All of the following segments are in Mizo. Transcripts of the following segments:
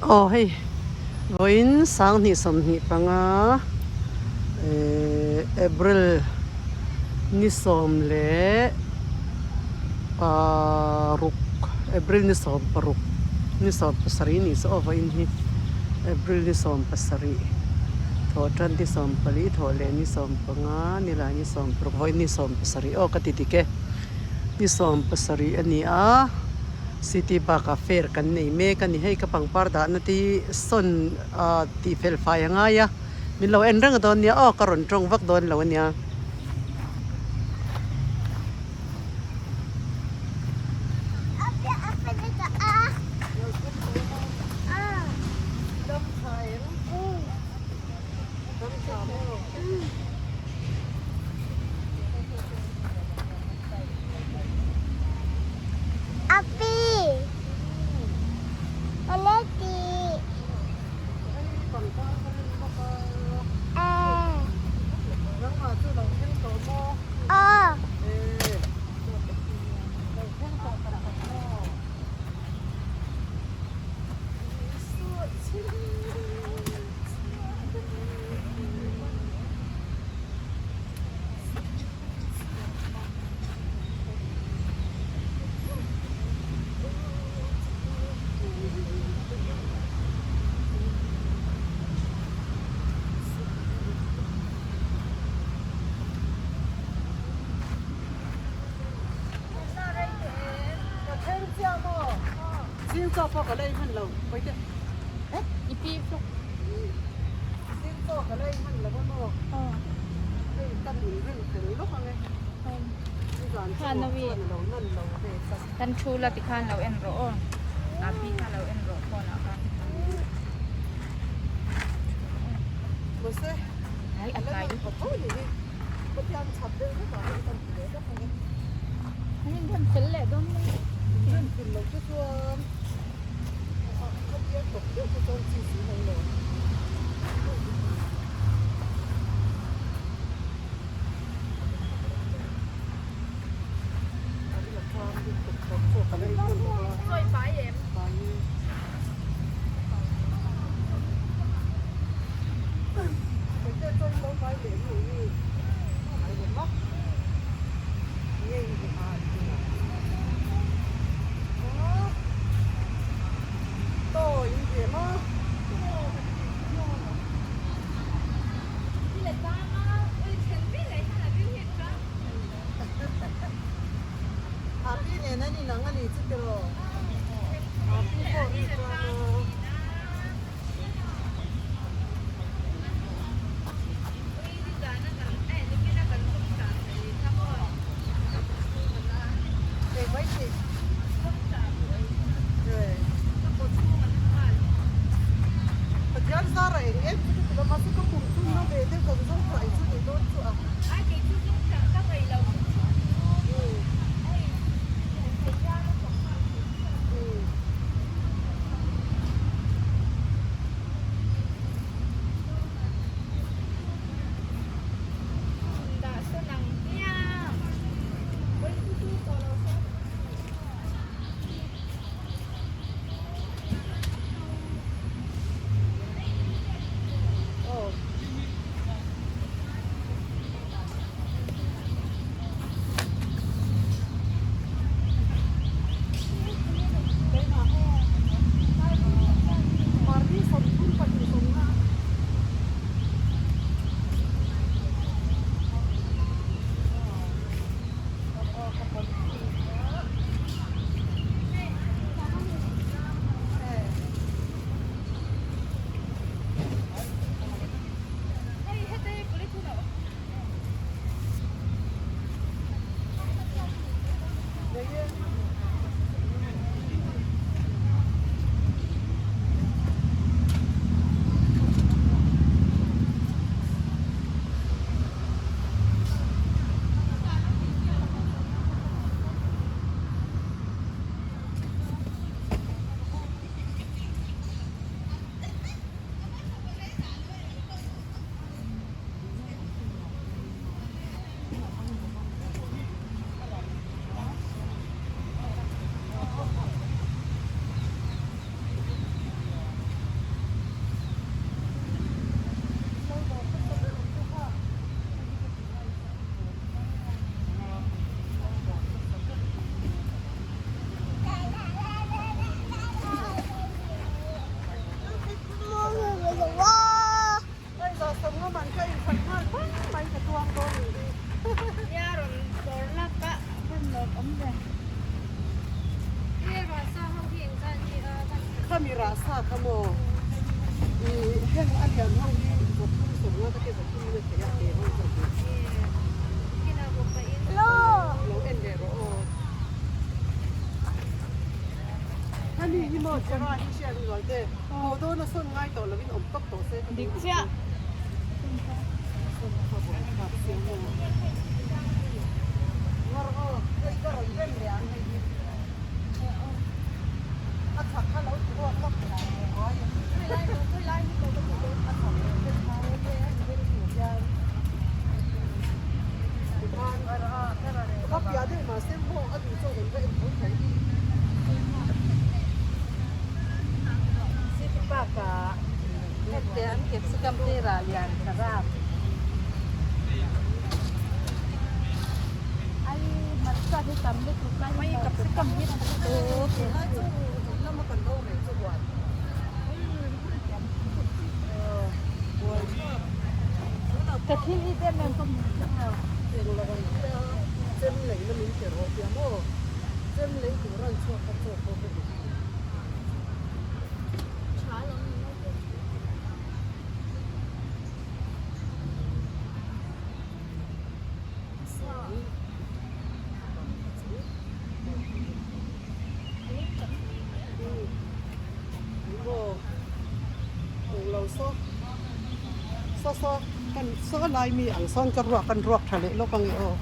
Aw hei vawiin sanghnih 25 ehh April ni sawm leh paruk April ni sawm paruk ni sawm pasarih ni chu aw vawiin hi April ni sawm pasarih thawh tan ni sawm pali thawh leh ni sawm panga ni lai ni sawm paruk vawiin ni sawm pasarih aw ka ti dik e ni sawm pasarih a ni a. City Park ah fair kan nei mek a ni. Hei ka pangpar dahna te hi sawn ah tih fel fai a ngai a, min lo en reng dawn nia aw ka rawn tawng vak dawn lo a nia. Api Aleti Kan thu la tikhan lo en rawh aw. A pi kha lo en rawh phone ah khan. Ai a tlai An inrem fel leh dawn mai. Sawi pai em? Khami rah sa kha maw i heng a lian ho hi zathum sawmnga ka tia zathum in a theih a te ho zawk hi. Lo en leh rawh aw. Khami hi maw Chera hi hriat ang zual te haw dawn a sawn ngai tawh lovin awm tawp tawh se ka duh chiah. Ngawr aw hei ka rawn rem leh ang hei hi. A chhak kha lo ti ruak lawk teh ang buai a. A chhak leh te kha hian tikhan ka piah deuh mahse maw a duh zawk an va en tho tho. City Park ah hete an capsicum te rah lian tha rap. Saw lai mi ang sawn ka ruak kan ruak tha leh lawk ang e aw.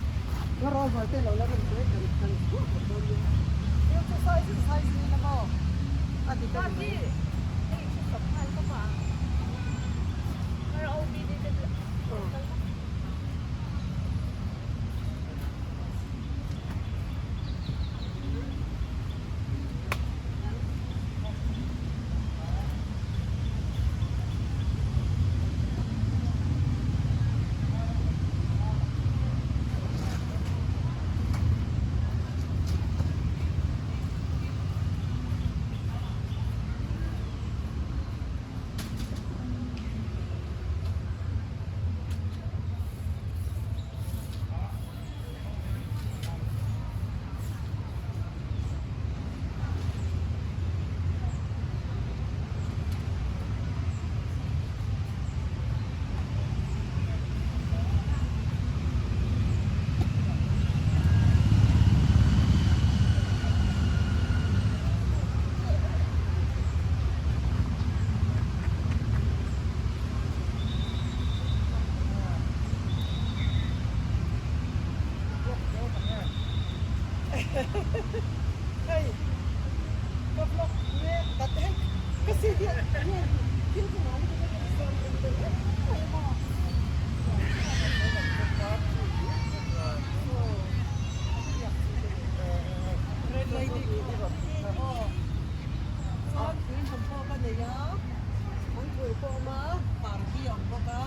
Nga rawl rual te lo la rem chu kan kan ruak tawh dawn nia. Thil chu sawi zin sawi zin ila maw a dik a ni mai. Hei ka vlog mek dat hei ka si hi nge thil chu ngai lutuk a ka sawi em em em mai a maw. Red lady aw chuan tui hnam pawh ka nei a an thur pawh a awm a parki a awm bawk a aw.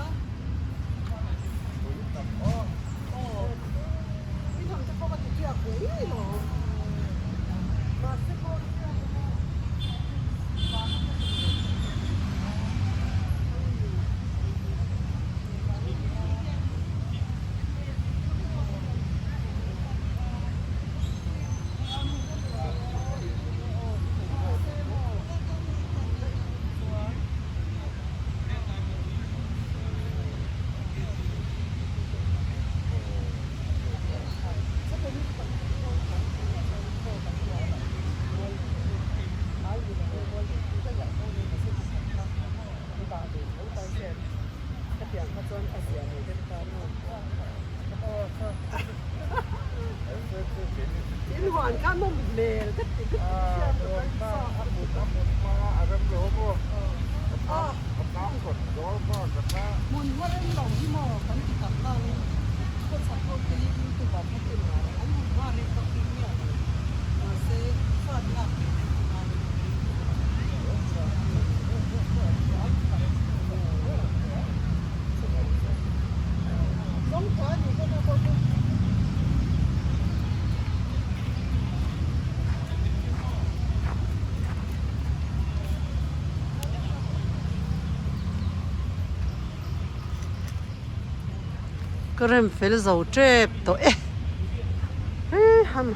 Hmun hma rem lo hi maw kan ti tak nangin khawchhak ho te hi YouTube ah kha en ngai an hmun hma rem tak bik miah lo mahse fat lak ve deuh a ngai in ka ring Ka rem fel zo tep tawh e heiham.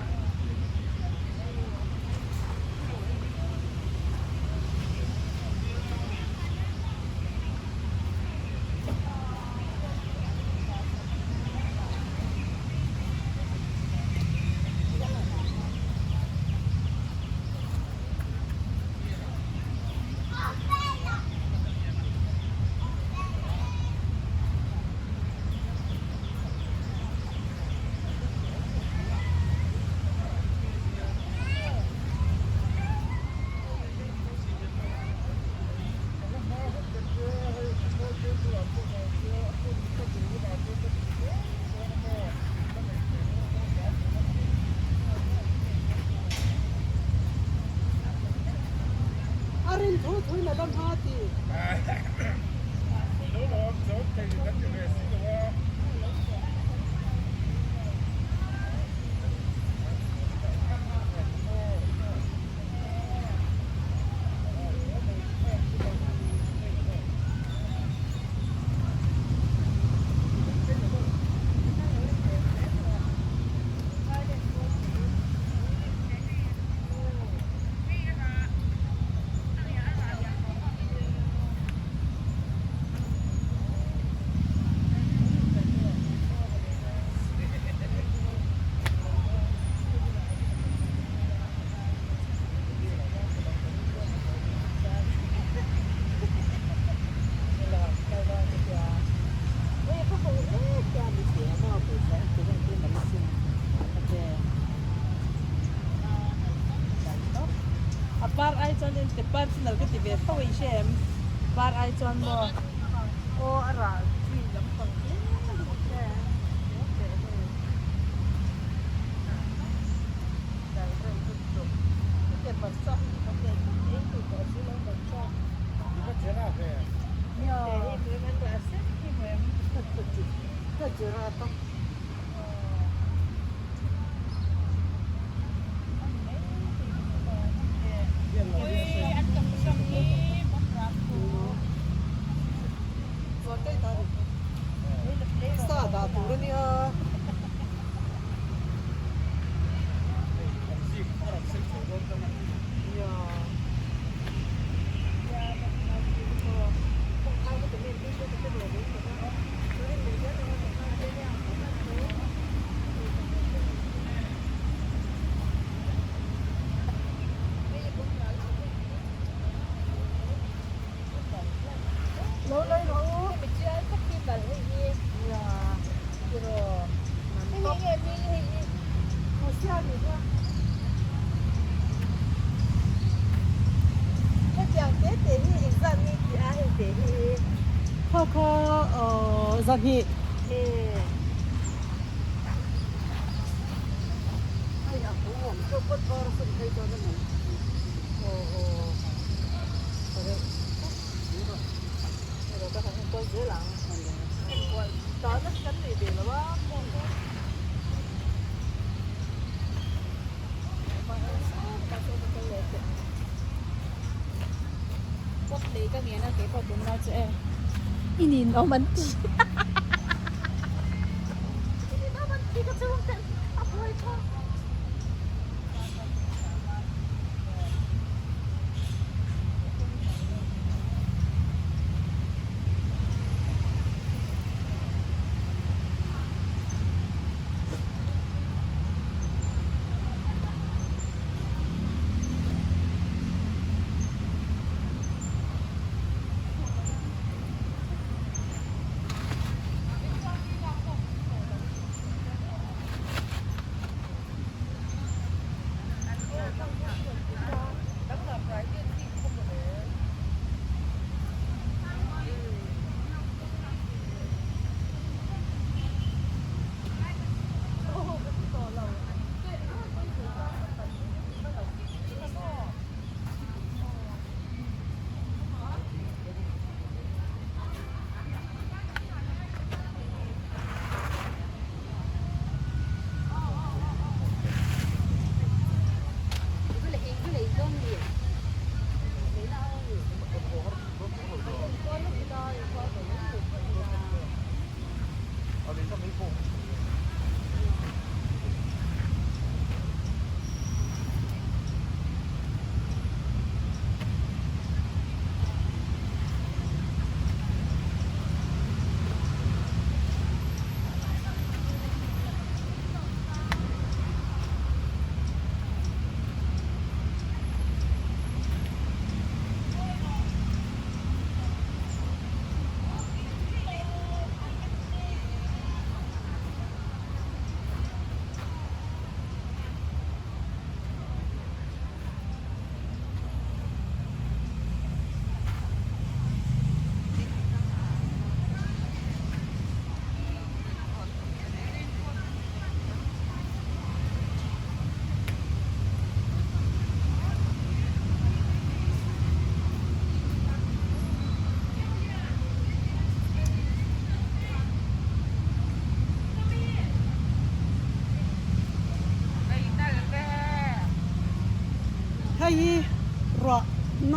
Rin thu thu in a dam ha ti. A par ai chuan en te par chu nal ka ti ve fo i hre em par ai chuan maw aw a rah chi lampang hle a ni. Sa dah tur a nia. Kho kho zahnih. I ninawm an ti.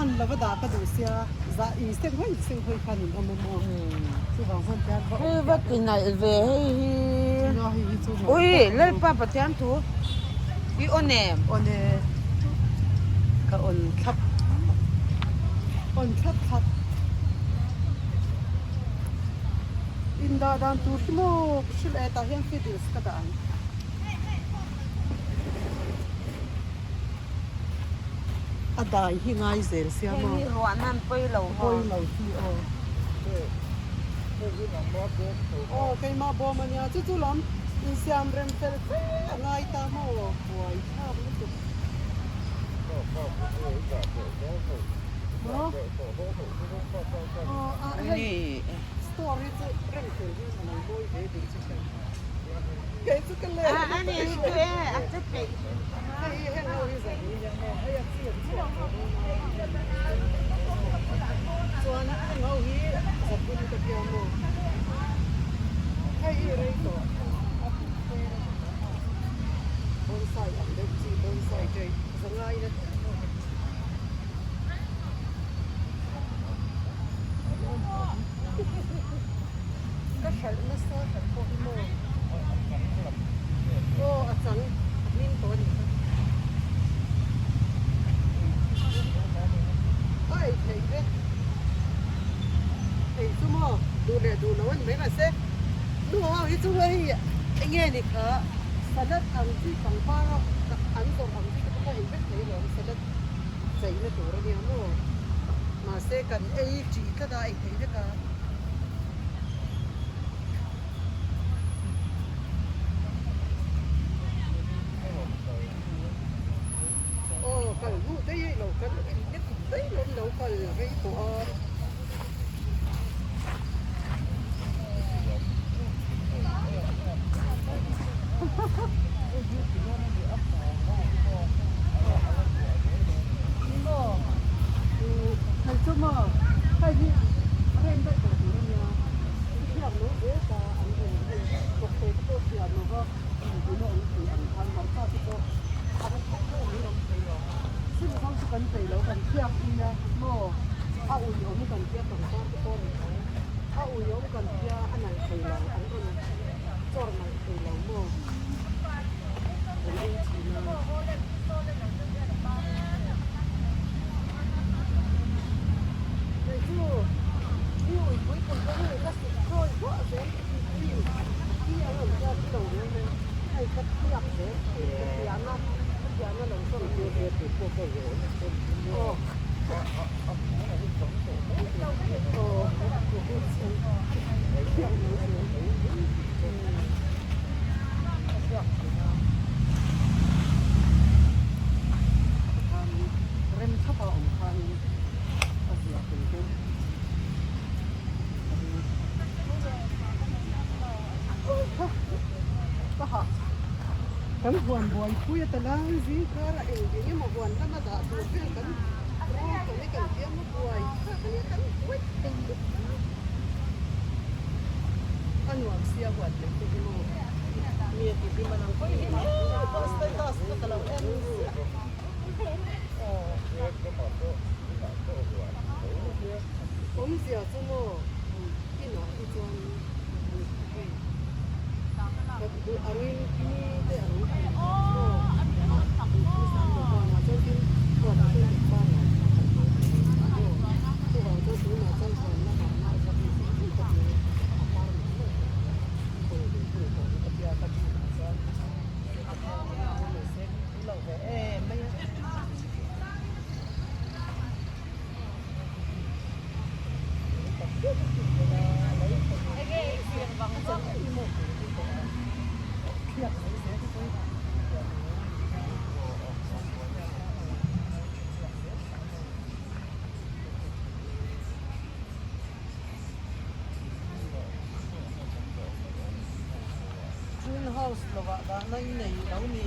Hman lova dah ka duh sia, zah in seng hawi seng hawi khan in awm a maw? Chuvang chuan tian va Hei va ti nalh ve hei hi. Nia hei hi chu nalh Ui Lalpa Pathian thu i awn em? Awn e. Ka awn thlap. Awn thlap thlap. Indah dan tur hi maw ka hrilh e tah hian fiddles ka dah ang. A dai hi ngai zel sia maw? Hei hi ruah nan pawi lo maw? Pawi lo chi aw. Aw keimah bawm a nia chu chu lam insiam rem fel fe a ngai ta maw buai thlak lutuk. Maw? Aw a hei store hi chu rem fel hian a lo mawi ve duh chu hei. Kei chu ka leh. A ni hi chu e a che peih. Hei hi heng ho hi zan hi nia maw hei a chi an chhuak tawh dawn a. Chuan heng ho hi zathum ka tia maw. Hei hi rei tawh a pum te bonsai ang deuh chi bonsai te zangai na Ka hralh nasa hralh pawh hi maw? Aw a chang a hming tawh a nih kha. A ei theih vek. Ei chu maw duh leh duh lo a ni mai mahse nu ho hi chu hei eng nge ni kha salad ang chi pangpar a an zawrh ang chi te pawh kha ei vek thei alawm salad cheina tur a nia maw mahse kan ei ṭih tlat a ei theih vek a. Aw kal hnu daih lo kal daih lo lo kal rei tawh a. Hei chu maw hei hi rem daih tawh tur a nia thiam lo zel ta an rawn hei tawkte te pawh thiam lo va inhmuhna awm thei ang khan hmarcha te pawh a va thawk deuh mai awm thei lo sim ho chu kan peih lo kan thiak nia maw a ui awm kan tia pangpar te pawh a ni tho a ui awm kan tia a nalh thei lo an rawn chawr nalh thei lo maw kan ei thin a. Kei chu mi uipui kum te hi ka suk chawi duah zel thin thi ang an hian i lo reng reng hei ka thiak zel thin ka thiana ka thiana lo sawn aw Rem thlap a awm khanin a zia tel deuh a ring. Ka hah kan huan buaipui a ta lai zing karah eng eng emaw huan lama dah tur vel kan rawn tawh hi kan fiam a buai thlak a nia kan buai thei lutuk a nuam sia huan mai te hi maw mi a ti hlim a nang pawh hi maw status kha ka lo en ziah aw awmzia chu maw inah hi chuan hei ka duh angin mi te ang maw a duhthusam lo vangah chuan tin huanah chuan engvangah kan hmang thei maw chuvang chuan tunah chuan huan lamah nau kha mi zing zing ka tia a par mai mai khawi ve thung tawh hi ka tia ka thinah chuan a par mai mai mai se ka thu lo ve em mai a. Green house lovah dahna i nei lo ni.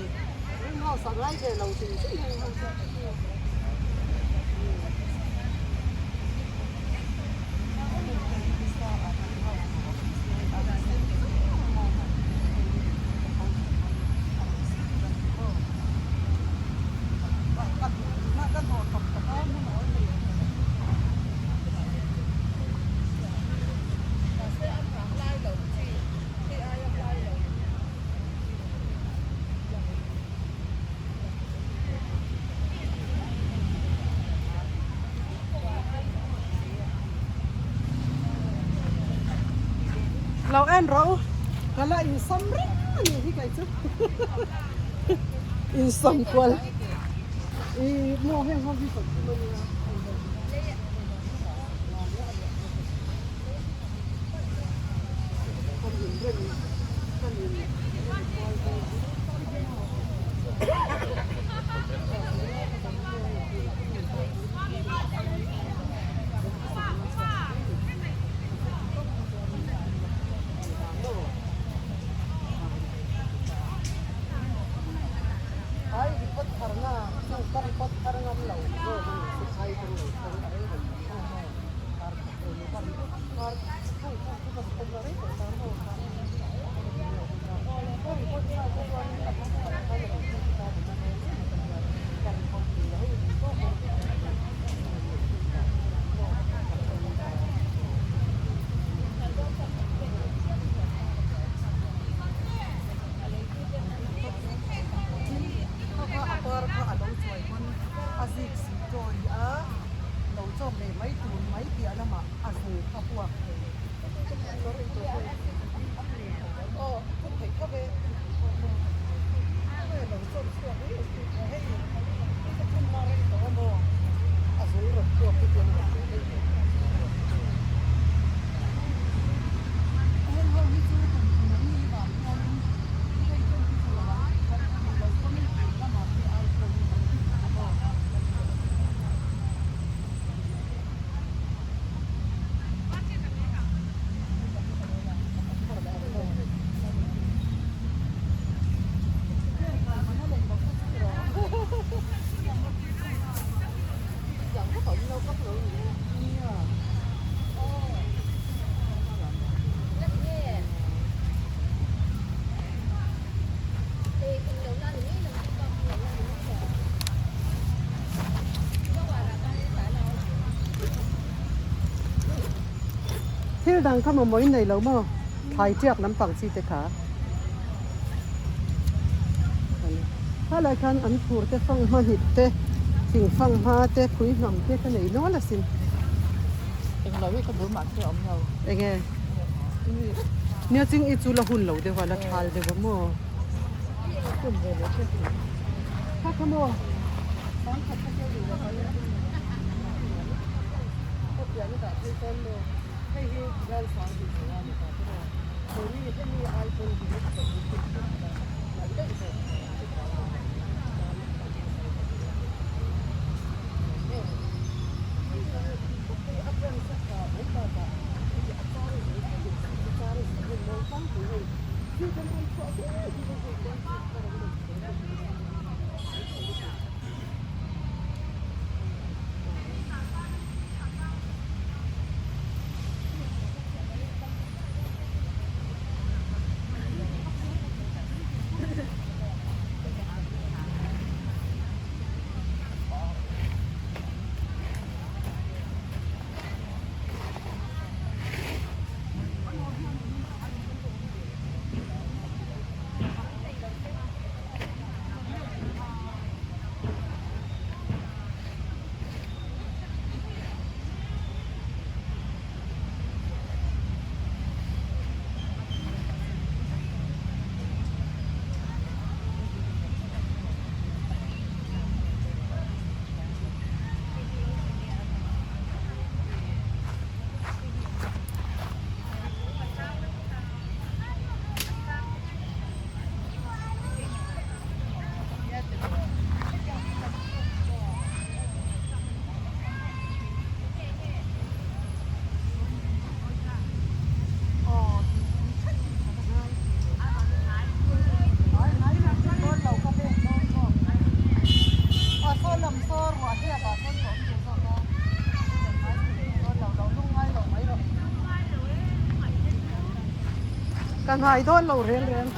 Green house a ngai ve lo hrim hrim heng ho chu. Lo en rawh u, ka la insam reng a nih hi kei chu insam kual i maw heng ho hi sawi tum a nia. Thil dang kha mamawh in nei lo maw? Thlai tiak lampang chi te kha. Khalai khan an phur te fanghma hnip te, thing fanghma te, phui hnam te ka nei nual asin. Englo hi ka bul mahse a awm lo. Enge? Nia ching i chu la hun lo deuh a, la thal deuh a maw? Hun ve leh hret lo. Kha kha maw? Sangkhat kha keu duh lo a nia. Ka pian a dah phei chuan maw? Hei hi hian sang tih chu a ni ta che maw? Keini hemi ai pawn hi a tawp hi thil tih a nalh daih zawk Ka ngai dawn lo reng reng.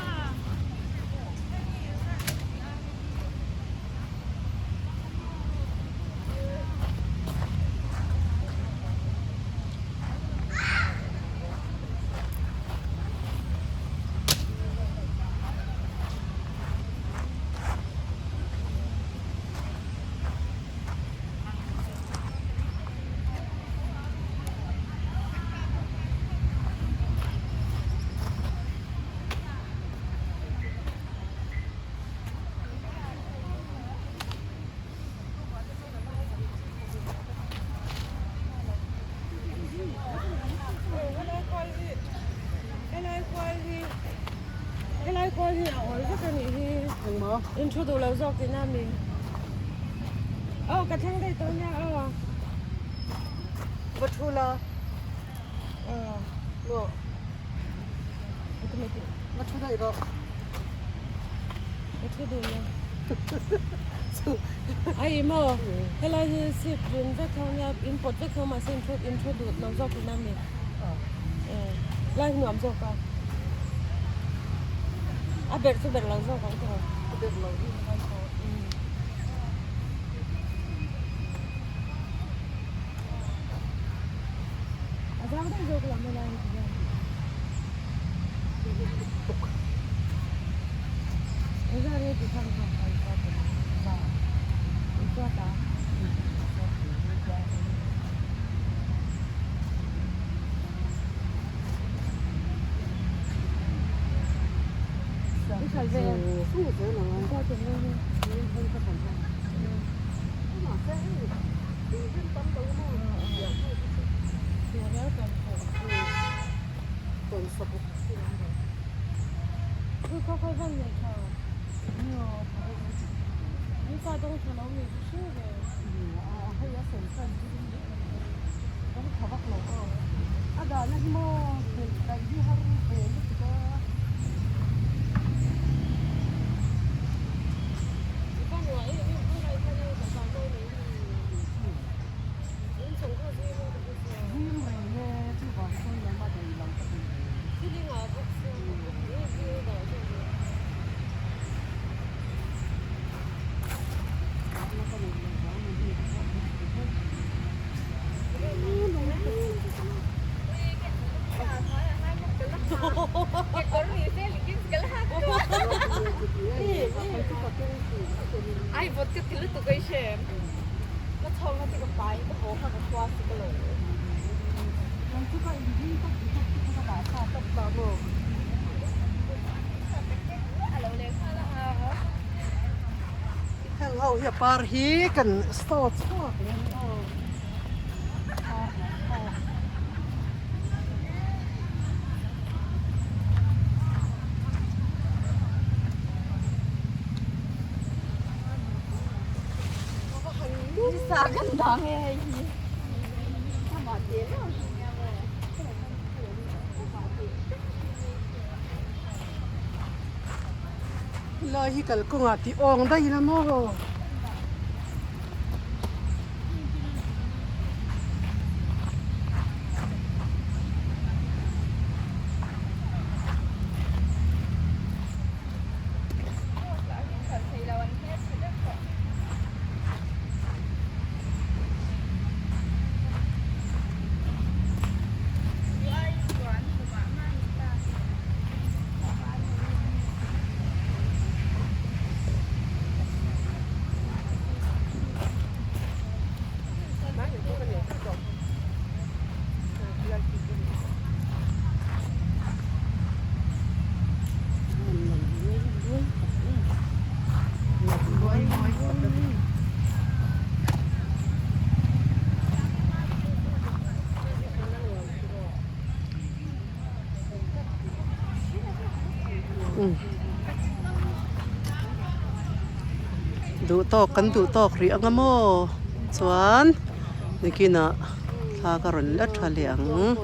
Helai kawl hi a awl vek a nih hi. Engmaw? In thu duh lo zawk tihna a mi? Aw ka thleng daih tawh nia aw. Va thu la. Aw. Maw? Va thu daih rawh. Ka thu duh lo. Ai maw? Helai hi seat rin vek ho nia in pawt vek ho mahse in thu in thu duh lo zawk tihna a mi? Lai nuam zawk a. A berh chu berh lo zawk ang tawh. A berh lo hi ngai tawh. A zang daih zawk lo maw lai hi chu. Heng ho hi a par hi kan store chhuak leh a ni aw. Helai hi kalkawngah tih awng daih ila maw. Duh tawk kan duh tawk rih ang a maw chuan nikinah thla ka rawn la tha leh ang.